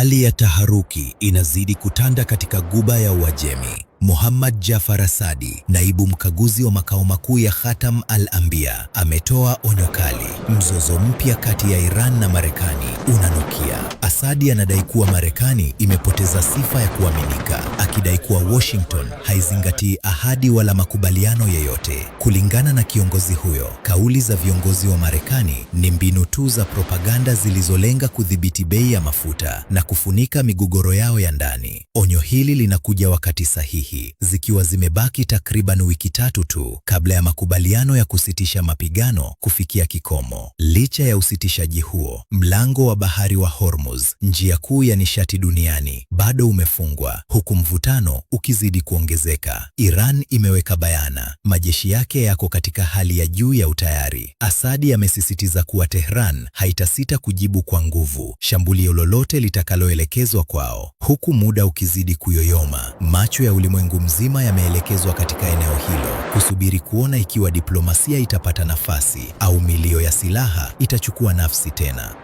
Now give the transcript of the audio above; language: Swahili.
Hali ya taharuki inazidi kutanda katika Ghuba ya Uajemi. Muhammad Jafar Asadi, naibu mkaguzi wa makao makuu ya Khatam al-Anbiya, ametoa onyo kali. Mzozo mpya kati ya Iran na Marekani unanukia. Asadi anadai kuwa Marekani imepoteza sifa ya kuaminika, akidai kuwa Washington haizingatii ahadi wala makubaliano yeyote. Kulingana na kiongozi huyo, kauli za viongozi wa Marekani ni mbinu tu za propaganda zilizolenga kudhibiti bei ya mafuta na kufunika migogoro yao ya ndani. Onyo hili linakuja wakati sahihi, zikiwa zimebaki takriban wiki 3 tu kabla ya makubaliano ya kusitisha mapigano kufikia kikomo. Licha ya usitishaji huo, mlango wa bahari wa Hormuz, njia kuu ya nishati duniani, bado umefungwa, huku mvutano ukizidi kuongezeka. Iran imeweka bayana, majeshi yake yako katika hali ya juu ya utayari. Asadi amesisitiza kuwa Tehran haitasita kujibu kwa nguvu shambulio lolote litakaloelekezwa kwao. Huku muda ukizidi kuyoyoma, macho ya ulimwengu mzima yameelekezwa katika eneo hilo, kusubiri kuona ikiwa diplomasia itapata nafasi au milio ya silaha itachukua nafsi tena.